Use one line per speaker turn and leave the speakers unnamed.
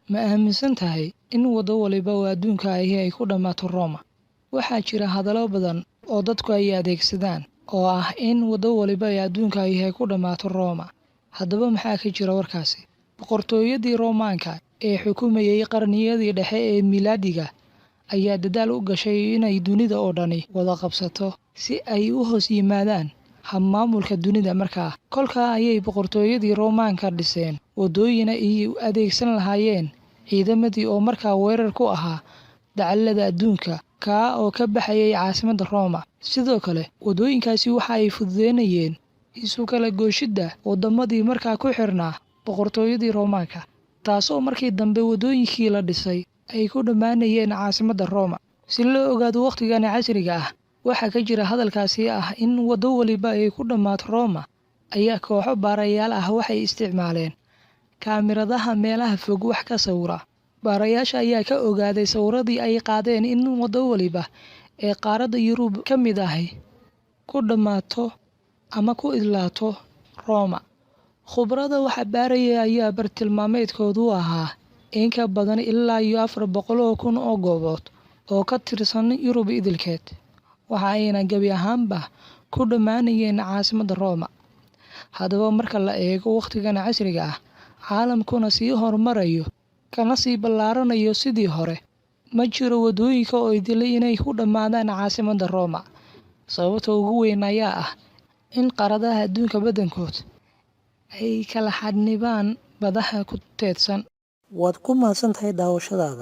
Ma aaminsan tahay in waddo waliba oo adduunka ahi ay ku dhammaato Roma? Waxaa jira hadallo badan oo dadku ay adeegsadaan oo ah in waddo waliba ee adduunka ahi ay ku dhammaato Roma. Haddaba maxaa ka jira warkaasi? Boqortooyadii Roomaanka ee xukumayay qarniyadii dhexe ee miilaadiga ayaa dadaal u gashay inay dunida oo dhani wada qabsato si ay u hoos yimaadaan hab-maamulka dunida markaa. Kolkaa ayay boqortooyadii Roomaanka dhiseen waddooyin ay u adeegsan lahaayeen ciidamadii oo markaa weerar ku ahaa dacallada adduunka, kaa oo ka baxayay caasimadda Roma. Sidoo kale, waddooyinkaasi waxa ay fududeynayeen isu kala gooshidda waddamadii markaa ku xirnaa boqortooyadii Roomaanka, taasoo markii dambe waddooyinkii la dhisay ay ku dhammaanayeen caasimadda Roma. Si loo ogaado waqtigan casriga ah waxa ka jira hadalkaasi ah in waddo waliba ay ku dhammaato Roma, ayaa kooxo baarayaal ah waxay isticmaaleen kaamiradaha meelaha fog wax ka sawira. Baarayaasha ayaa ka ogaaday sawiradii ay qaadeen in waddo waliba ee qaaradda Yurub ka mid ahi ku dhammaato ama ku idlaato Roma. Khubarada wax baaraya ayaa bartilmaameedkoodu ahaa in ka badan ilaa iyo 400,000 oo goobood oo ka tirsan Yurub idilkeed, waxa ayna gebi ahaanba ku dhammaanayeen caasimadda Roma. Haddaba marka la eego waqtigan casriga ah, caalamkuna sii horumarayo kana sii ballaaranayo sidii hore, ma jiro waddooyinka oo idil inay ku dhammaadaan caasimadda Roma. Sababta ugu weyn ayaa ah in qaaradaha adduunka badankood ay kala xadnibaan badaha ku teedsan.
Waad ku mahadsantahay daawashadaada.